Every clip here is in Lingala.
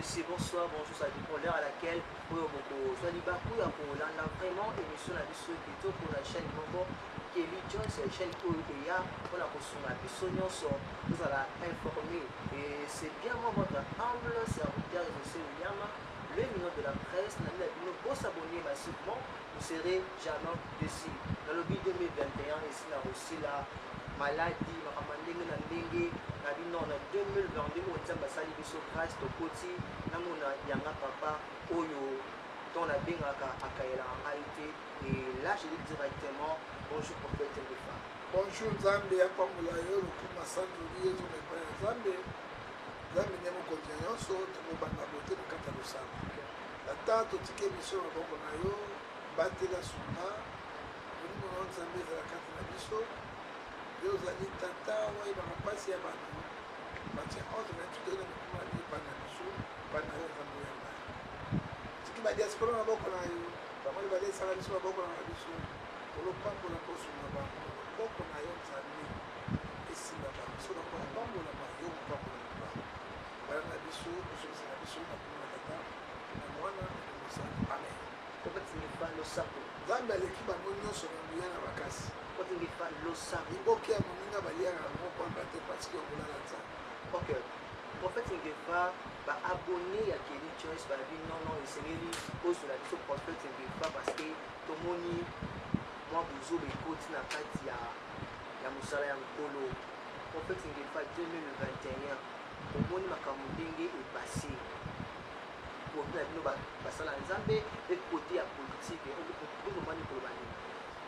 Messieurs, bonsoir, bonjour, ça dépend l'heure à laquelle oyo bokozwa libaku ya kolanda vraiment émission na biso kitoko na chaîne moko Kelly Jones, chaîne oyo eya mpona kosunga biso nyonso tozala informé. Et c'est bien moi, votre humble serviteur José William, le mignon de la presse. Na bino bosabonner massivement, vous serez jamais déçus. Nalobi 2021 esi na kosila, maladi, makambo ya ndenge na ndenge na bino. Na 2022 oyo, Nzambe asali biso grâce, tokoti namona yanga papa oyo ntongo nabengaka akayelaka ngai te. Et là, je dis directement bonjour, prophète Ngefa. Bonjour, Nzambe apambola yo. Lokuma sanzoli ezonga epai ya Nzambe. Nzambe nde mokonzi ya nyonso. Tokobanda bote na kati ya losambo. Tata, totiki émission na maboko na yo. Batela, sunga, molimo na yo Nzambe ezala kati na biso. Yo ozali tata oyebaka mpasi ya bato. Matthieu 11 28, toyei na mikuma na biso epai na biso, epai na yo Nzambe oyamba. Tiki badiaspora na maboko na yo. Bamoni balesaka biso, maboko na biso kolopambola mpo osunga bango. Loboko na yo Nzambe esimba bango. So bango bakopambolama, yo kopambola bango. Bana na biso, osokisa na biso na kombo na Tata na Mwana na Mosantu, amen. Prophète Ngefa, losako. Nzambe aleki bango nyonso na nguya na makasi. Prophète Ngefa, losako. Liboke ya moninga baliaka yango pamba te, parce que okolala Nzambe. Ok, prophète Ngefa, baabonné ya Kelly Choice balobi non, non, esengeli ozwela biso prophète Ngefa, parce que tomoni mwa bozoba ekoti na kati ya mosala ya Nkolo. Prophète Ngefa, 2021 omoni makambo ndenge epase kote na bino basala Nzambe mpe kote ya politike, okomani koloba nini?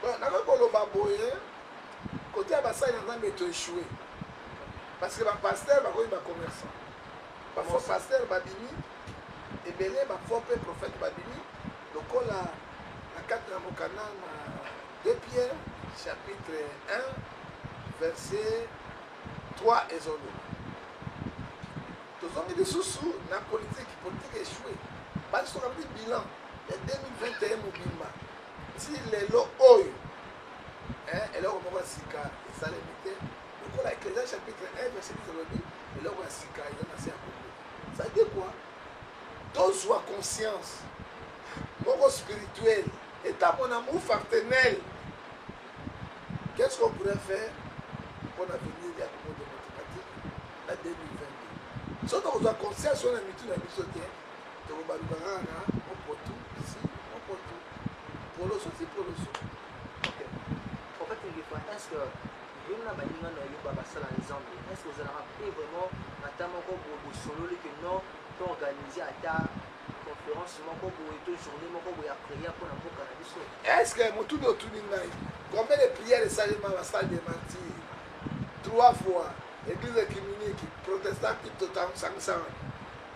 Bon, nakoki koloba boye: kote ya basali na Nzambe, toéchoué, parce que bapasteur bakomi bacommerçant, bafaux pasteur babimi ebele, bafaux mpe prophète babimi. Lokola na kati na mokanda na 2 Pierre chapitre 1 verset 3 ezoloba. Tozongi lisusu na politike. Politike échoué basi. Tokambi bilan ya 2021 mobimba ti lelo oyo, eloko moko ya sika esalemi te. Lokola Ecclésiaste chapitre 1 verset 10 elobi, eloko ya sika eza na se ya Kongo. Ça dit quoi? Tozwa conscience moko spirituelle eta mon amour fraternel. Qu'est-ce qu'on pourrait faire pour l'avenir ya Congo démocratique na 2022? So tokozwa conscience oyo na mitu na biso te, tokobaluka kaka na mopotu si mopotu, poloso si poloso. Ok, prophète Ngefa, est ce que yo na baninga na yo basala Nzambe, est ce que ozalaka mpe vraiment ata moko boye bosololi ke non, toorganiser ata conférence moko boye to journée moko boye ya prière mpona mboka na biso? Est ce que motuni otuni ngai, combien de prières esalema? Basale des Martyrs trois fois, église œcuménique protestant tosangisaka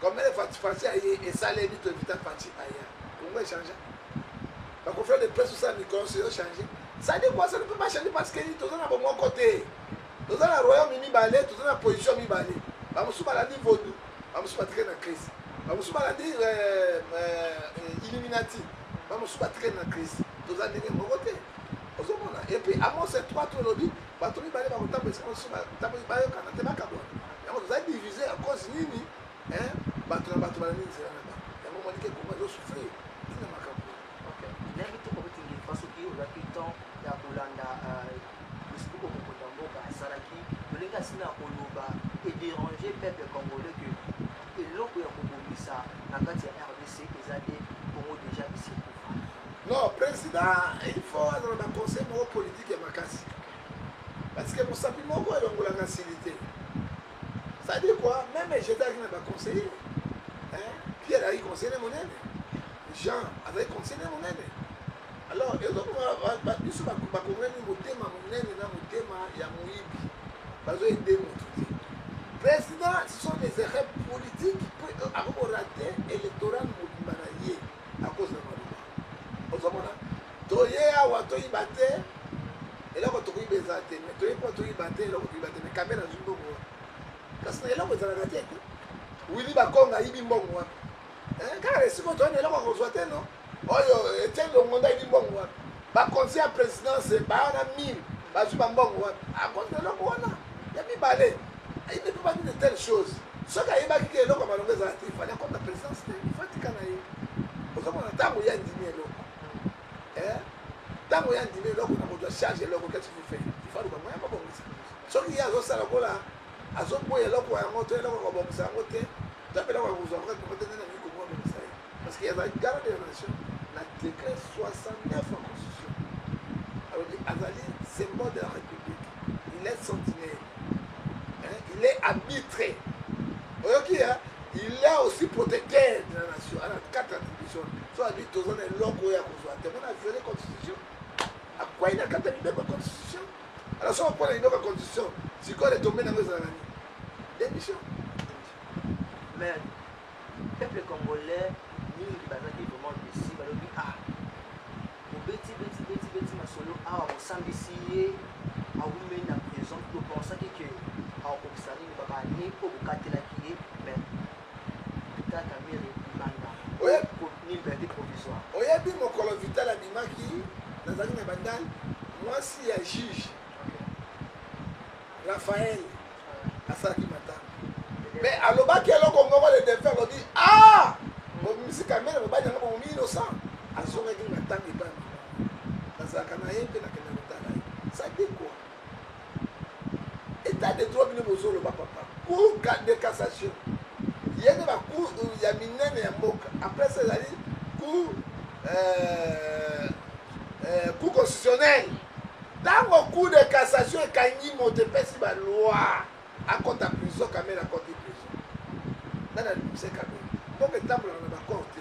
combien de fois? Fatshi aye, esalemi, toinvita Fatshi aya, Congo échange. Baconférence de presse osala mikolo nyonso ezo changer. Ça dit quoi? Ça ne peut pas changer, parce que toza na bomoko te. Toza na royaume mibale, toza na position mibale. Bamosusu balandi vaudou, bamosusu batikali na crise. Bamosusu balandi Illuminati, bamosusu batikali na crise. Toza ndenge moko te, ozomona. Et puis Amos 3 to elobi, bato mibale bakotambola esika mosusu bayokana te, bakabwana. Yango toza divisé à cause nini? Bato na bato balandi nzela na bango. Yango monike Kongo azosouffrir ntina makambo. Ok, nayebi te, prophète Ngefa, soki ozwaki temps ya kolanda discours oyo mokonzi ya mboka asalaki, lolenge asina koloba edéranger peuple congolais, ke eloko ya kobongisa na kati ya RDC eza te, Congo déjà esi ekufa. Non, président, il faut azala na conseil moko politique ya makasi, parce que mosapi moko elongolaka nsili te. Ça dit quoi? Même Jésus azalaki na baconseiller. Pierre azalaki conseiller monene, Jean azalaki conseiller monene. Alors ezokoma biso bakongani motema monene na motema ya moyibi, bazoaider motu te. Président, ce sont des erreurs politiques. Akokorater électoral mobimba na ye à cause na maloba. Ozomona, toye awa toyiba te, eloko tokoyiba eza te. Mais toye mpo toyiba te, eloko toyiba te. Mais Kamerhe azwi mbongo wapi? Kasi na eloko ezalaka te te. Willy Bakonga ayibi mbongo wapi? Kaka esika toyani, eloko akozwa te. No oyo Etienne Longondo ayibi mbongo wapi? Baconseil ya présidence baa na 1000, bazwi bambongo wapi? Akozi na eloko wana ya mibale, il ne peut pas dire de telle chose. Soki ayebaki ke eloko ya malongo ezala te, ifali akota. Présidence te, il faut atika na ye. Ozomona, ntango ye andimi eloko, ntango ye andimi eloko na kozwa charge eloko, qu'est-ce qu'il fait? Il faut aluka moyen kobongisa. Soki ye azosala lokola azoboya eloko yango, to eloko kobongisa yango te, to mpe eloko ya kozwa yango te, nde na mikongo abongisa ye, parce que azali garant de la nation na décret 69 ya constitution. Alobi azali symbole de la République, il est sentinelle, hein? Il est arbitre, oyoki, hein? Il est aussi protecteur de la nation. Ana quatre attributions. So abi toza na eloko oyo ya kozwa te, mona viole constitution, akwai na kati ya mibeko ya constitution. Alors soki okwana mibeko ya constitution, sikoyo retombe nango ezala nini? Démission. Mais peuple congolais mingi bazalaki vraiment déçu. Balobi: "Ah, bobeti beti beti beti masolo awa, bosambisi ye, awumeli na prison. Topensaki ke akokokisa nini babane oyo bokatelaki ye." Mais Vital Kamerhe libanda, liberté provisoire. Oyebi, mokolo Vital abimaki, nazalaki na Bandal. Mwasi ya juge Raphaël asalaki matanga, mais alobaki eloko moko. Le défunt alobi: "Ah, bobimisi Kamerhe, mobali yango bomomi innocent." Azongaki matanga epai ya mama. Nazalaka na ye mpe nakende kotala ye. Ça dit quoi, état de droit? Bino bozoloba, papa, cour de cassation ye nde bacour ya minene ya mboka. Après ça ezali cour constitutionnelle. Ntango cour de cassation ekangi moto, epesi baloi, akɔta prison. Kamerhe akɔti prison. Nani alibimisa Kamerhe? Mboka etambolaka na baaccord te,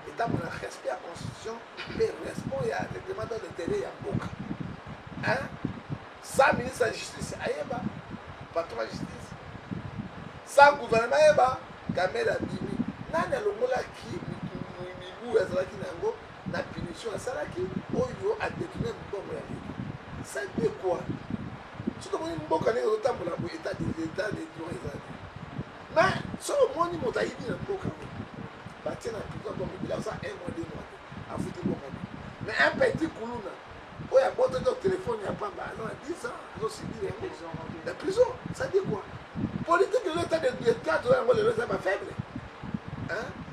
etambola na respect ya constitution mpe respect ya règlement d'ordre intérieur ya mboka, hein? Sans ministre ya justice ayeba, patron ya justice, sans gouvernement ayeba, Kamerhe abimi. Nani alongolaki mibu azalaki na yango na punition asalaki oyo adétourne mbongo ya leta? Ça dit quoi? Soki omoni mboka ndenge ozotambola boye, état de droit eza te. Mais soki omoni moto ayibi na mboka ngo, batie na prison, bongo ebele aza un mois, 2 mois te, afuti mbongo. Mais un petit kuluna oyo abotaki telefone ya pamba, aza na 10 ans, azosubir yango na prison. Ça dit quoi, politique lelo? État de état toza yango lelo eza bafaible.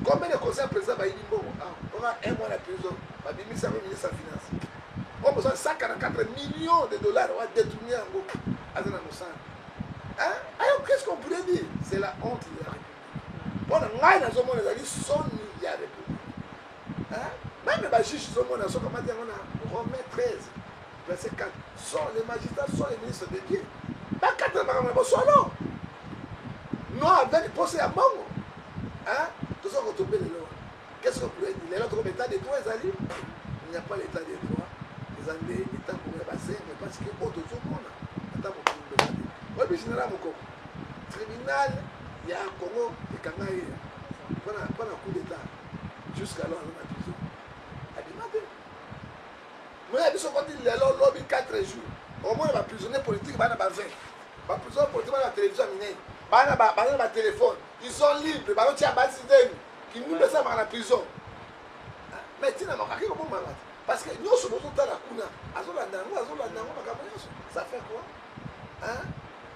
Combien de conseil président bayibi mbongo oka un mois na prison, babimisi yango? Ministre ya finance oyo boza 144 millions de dollars oyo adétourné yango, aza na mosala ayo. Qu'est ce qu'on pourrait dire? C'est la honte de la République. Mpona ngai nazomona ezali soni ya République. Même bajuge, ozomona, soki amati yango na Romain 13 verset 4, sont les magistrats, sont les ministres de Dieu, bakatela makambo na bosolo, non avec posa ya mbongo. Toza kotombe lelo wana. Qu'est ce qu'on pourrait dire lelo? Tokoba état de droit ezali? Il n'y a pas l'état de droit. Eza nde état moko ya basenge, parce que oyo tozomona, ata mokili eza te. Oyebi, général Mokoko, tribunal ya Congo ekanga ye mpona coup d'état. Jusqu'alors aza na prison, abima te. Moya biso koti lelo, lobi, 4 jours, omona baprisonnier politique bana ba 20, baprisonnier politique bana ba télévision ya minene, bana baza na batelefone, ils sont libres, bazotia basi zemi, kindumba esalamaka na prison. Mais ntina moko akei koboma bato, parce que nyonso bozotala kuna, azolanda yango, azolanda yango, makambo nyonso. Ça fait quoi, hein?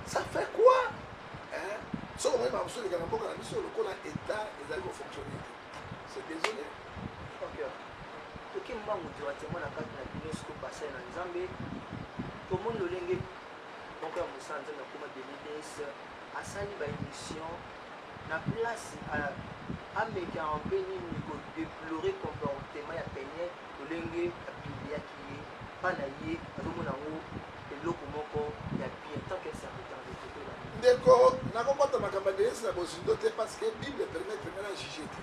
Ça fait quoi, hein? Soki omoni makambo mosusu eleka na mboka na biso, lokola état ezali kofonctionne te, c'est désolé. Ok, toke mbangu directement na kati na bino. Siko basali na Nzambe, tomoni lolenge moko ya mosala Nzambe akoma Denides, asali baémission na place, amekaka mpe nini kodéplorer comportement ya Peniel, lolenge apubliaki ye mpa na ye, azomona yango eloko moko ya bien tant que serviteur de Dieu. Ndeko, nakokɔta makambo ya Denis na bozindo te, parce que Bible permettre nga na juge te.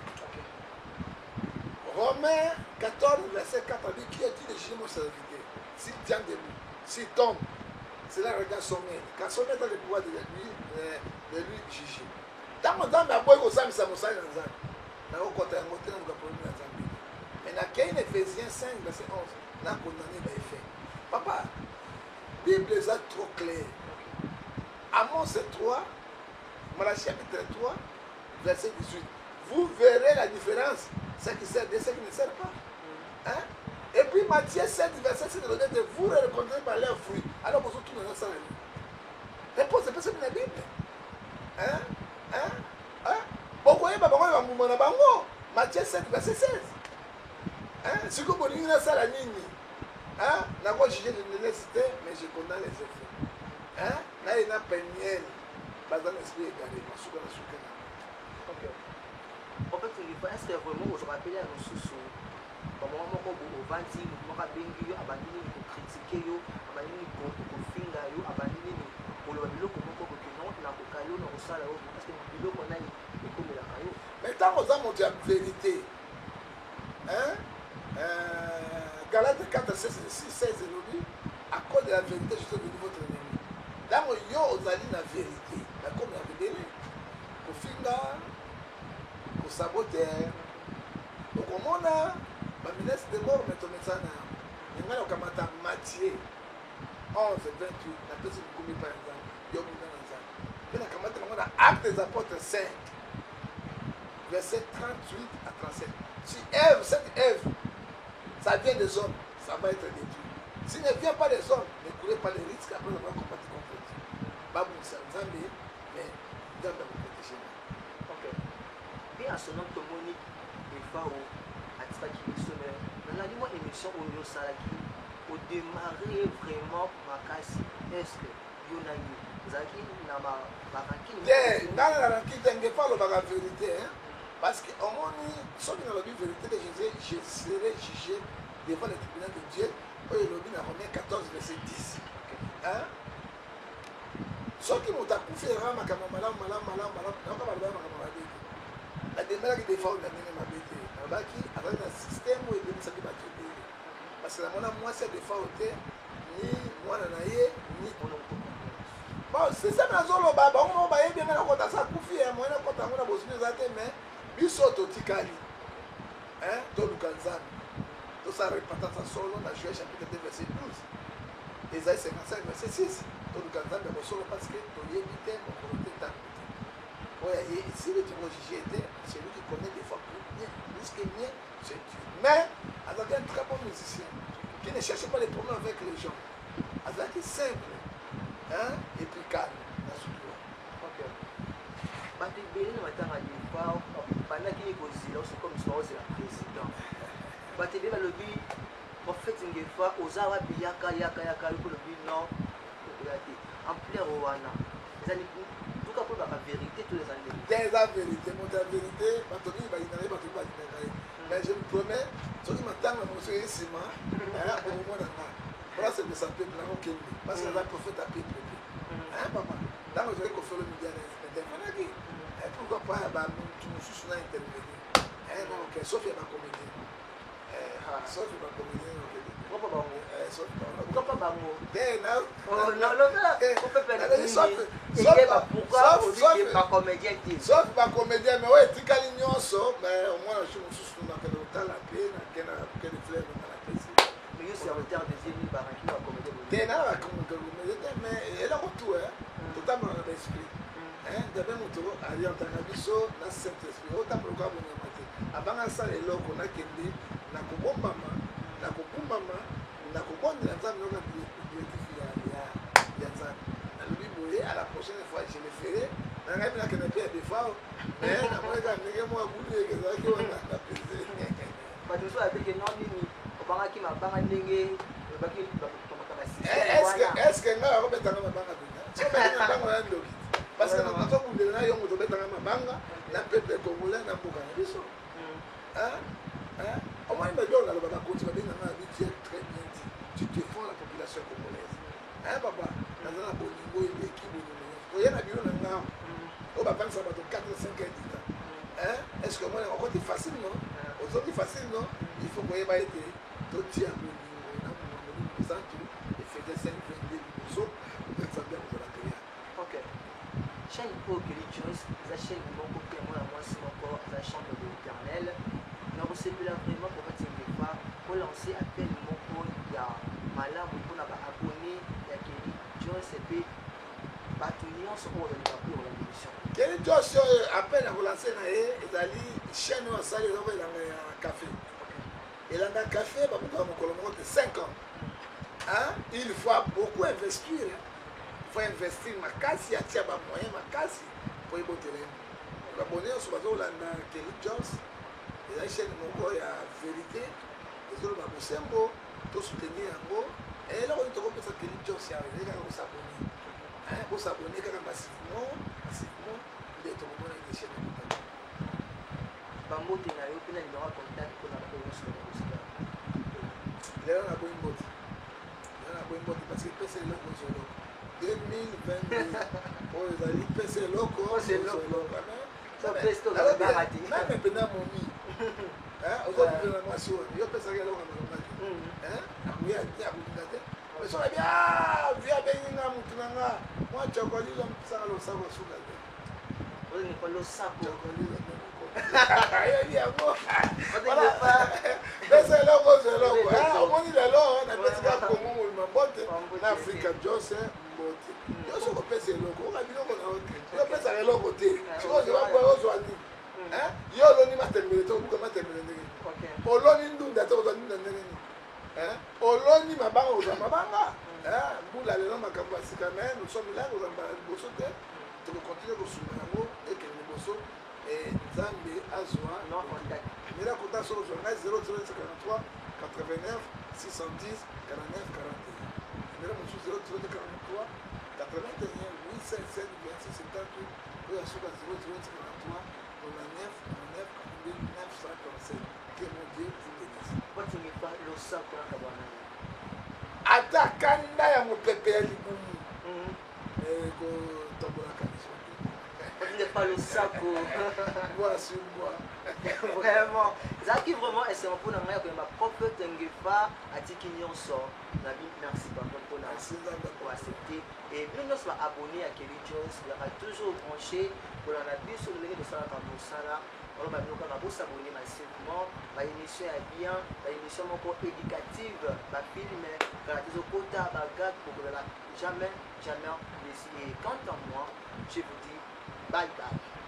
Romains 14 verset 4 dit: "Qui est-il de juger mon serviteur? S'il tient debout, s'il tombe, cela regarde son maître, car son maître a le pouvoir de lui juger." Ntango Nzambe aboyi kosambisa mosali na Nzambe, nakokɔta yango te, naluka problème na Nzambe. Mais nakei na Éphésiens 5 verset 11, nakondamne baeffet. Papa, Bible eza trop clair. Amos 3, Malachie chapitre 3 verset 18, vous verrez la différence, ce qui sert de ce qui ne sert pas, hein? Et puis Matthieu 7 verset 7 elobi ete vous reconnaissez par leurs fruits. Alors bozotuna, nasala nini? Réponse epesami na Bible, hein? Hein? Hein? Bokoyeba bango na. mbuma na bango. Matthieu 7 verset 16. Hein? Sikoyo bolingi nasala nini? Hein? Nako juger je ne laisse te, mais je condamne les effets. Hein? Na ye na Peniel baza na esprit égalé, masuka na suka na. Ok. En fait, est-ce que vraiment ozwaka pele ya mosusu bamama moko ovandi, moto moko abengi yo, abandi nini kocritiquer yo, abandi nini kofinga yo, abandi nini koloba biloko moko boke, non, nakoka yo, na kosala yo, parce que biloko nani ekomelaka yo? Mais ntango oza moto ya vérité, hein? Galate 4 6 16 elobi: "À cause de la vérité, je suis devenu votre ennemi." Ntango yo ozali na vérité, nakomelaka ebele, kofinga, kosaboter, okomona bamenaces de mort, mais tomesana na yango. Ngai nakokamata Matthieu 11 28, napesi mokumbi epai ya Nzambe, yo bunda na Nzambe. Mpe nakamata yango na Acte des Apôtres 5 verset 38 à 37: si œuvre, cette œuvre, ça vient des hommes, ça va être détruit. S'il ne vient pas des hommes, ne courez pas les risques après avoir combattu contre Dieu. Babundisa Nzambe, mais Nzambe akoprotéger nga. Ok, mpe en son nom, tomoni Defao atikaki biso, mais nalandi mwa émission oyo osalaki, odémarre vraiment makasi. Est ce que yo na ye ozalaki na barancune? Te, ngai na rancune te. Ngefa alobaka vérité, hein? Parce que omoni, soki nalobi vérité te, je serai jugé devant le tribunal de Dieu, oyo elobi na Romain 14 verset 10, hein? Soki moto akufi, elaka makambo malamu, malamu, malamu, malamu. Nayoka balobaki makambo mabe te. Nademelaki Defao na ndenge mabe te. Nalobaki azalaki na système oyo ebemisaki bato ebele, parce que namona mwasi ya Defao te, ni mwana na ye, ni bon système. Nazoloba, bango moko bayebi nga nakota sa akufi ya moyen nakota yango na bozwi eza te. Mais biso totikali, toluka Nzambe, tosala repentance ya solo na Joel chapitre 2 verset 12, Esaïe 55 verset 6. Toluka Nzambe ya bosolo, parce que toyebi te mokolo te, ntango te oyo aye esili tokojuger te. Celui qui connaît des fois plus bien, plus que bien, c'est Dieu. Mais azalaki un très bon musicien qui ne cherchait pas les problèmes avec les gens. Azalaki simple, hein, et puis calme na suki wana. Ok, bato ebele na matanga Defao bandaki nini kozela oso comme so baozela président. Bato ebele balobi: "Prophète Ngefa, oza wapi? Yaka, yaka, yaka." Yo olobi: "Non, okoya te." Ampleur wana ezali tuka mpo baka vérité to eza ndenge? Te, eza vérité. Moto ya vérité, bato mingi balingaka ye, bato mingi balingaka ye. Mais je me promets, soki matanga mosusu eye nsima, okomona nga mpona sepesa peuple, nakokende, parce que aza prophète ya peuple te, hein, papa. Ntango ozali kofelo media na intervenaki, pourquoi pas bamutu mosusu na intervenir? Ok, sauf ya bacomédien, sauf ya bacomédien, okende. Pourquoi bango? Sauf Pourquoi pas bango? Te. Na pourquoi bacomédien te? Sauf bacomédien, mais oyo etikali nyonso, mais omwana su mosusu nakende kotala mpe nakende nakende fleur nanga napesi. Mais yo, serviteur de Dieu, nini barancune bacomédien? Te, na bacomédien te, mais eloko tu totambola na baesprit. Nzambe moto orientaka biso na Saint Esprit. Otambola kaka bonyama te. Abanga asala eloko, nakende na kobombama, na kokumbama, na kobondela Nzambe, noka directif ya Nzambe. Nalobi boye: à la prochaine fois, je le ferai. Na ngai mpe nakende mpe ya Defao, mais namoni kaka ndenge moko bulu eke ezalaki wana na pese. Bato mosusu babeke no nini, obangaki mabanga ndenge olobaki. Est ce que ngai bakobetanga mabanga mpenza? So betanga mabanga ya ndoki, parce que nazobundela na yo moto obetanga mabanga na peuple congolais, na mboka na biso. Omoni, babiloko naloba, bakonzi babenganga na bitie: "Très bien dit, tu défends la population congolaise." Hein, papa, naza na bolingo eleki bolingo nyonso. Koya na biro na nga oyo bafandisa bato 4 5 heures du temps, est ce que omoni okoti facile? Non, ozongi facile? Non. Il faut koyeba ete totia bolingo na Molimo Santu. Efete 5 22 liboso Nzambe akozala koya. Ok, chaîne oyo Kelly Joyce eza chaîne moko mpe ya mwana mwasi moko, aza chambre de l'Éternel. Na kosepela vraiment, prophète Ngefa, kolancer appel moko ya malamu mpona baabonné ya Kelly Joyce mpe bato nyonso oyo balinga mpe kolanda émission. Kelly Joyce oyo, appel ya kolancer na ye ezali chaîne oyo asali, eza elanga ya café. Elanga ya café babukaka mokolo moko te, 5 ans, hein? Il faut beaucoup investir, hein? Il faut investir makasi, atia bamoyen makasi mpo ebotela ye. Baabonné nyonso bazolanda Kelly Jones, eza chaîne moko ya vérité, ezoloba bosembo, tosoutenir yango. Eloko nini tokopesa Kelly Jones ya ezali kaka kos'abonner, bos'abonner kaka massivement, massivement, nde tokomona ete chaîne ekotaka. Bambote na yo mpe na numéro ya contact mpona bato nyonso bakosika. Lelo naboyi mbote, lelo naboyi mbote, parce que pesa eloko, ozwa eloko. 2022 oyo ezali pesa eloko, ozwa eloko. Même mpena momi ozobikela na mwasi oyo yo opesaka eloko ya malonga te, akoya te, akolinga te. Mais soki abi vi abengi nga mutu na nga mwa chokolilo, mpisaka losako suka te. Losako. Chokolilo nde moko ayebi yango. Pesa eloko, ozwa eloko. Omoni, lelo napesi kaka Kongo mobima mbote, na Afrika Jose mbote. Nyonso kopesa eloko, oka biloko na yo te, yo opesaka eloko te. Sikoyo ozwa nini? Yo oloni matembele te, obuka matembele ndenge nini? Oloni ndunda te, ozwa ndunda ndenge nini? Oloni mabanga, ozwa mabanga. Mbula lelo makambo ya sika, mais nous sommes là, kozwa mbala liboso te. Tokocontinuer kosunga yango ekende liboso, Nzambe azwa mela kota. Soki ozwa ngai, 0043 89 610 49 41. Numéro mosusu, 0043 81 857 26 78. Oyo ya suka, 0043 99 99 42 937. Que mon Dieu vous bénisse. Batingipa losako na kabwana. Ata kanda ya mopepe ya libumu ekotombolaka biso te. Batingipa losako. Mbwa sur mbwa. Vraiment, ezalaki vraiment esengo mpona ngai ya koyamba prophète Ngefa. Atiki nyonso na bi. Merci papa mpona koaccepter. Et bino nyonso baabonné ya Kelly Jones, ozalaka toujours branché kolanda biso lolenge tosalaka mosala. Oloba bino kaka bos'abonner massivement. Baémission ya bien, baémission moko éducative, bafilm kala tozokota, bagag, bokozala jamais jamais déçu. Et quant à moi, je vous dis bye bye.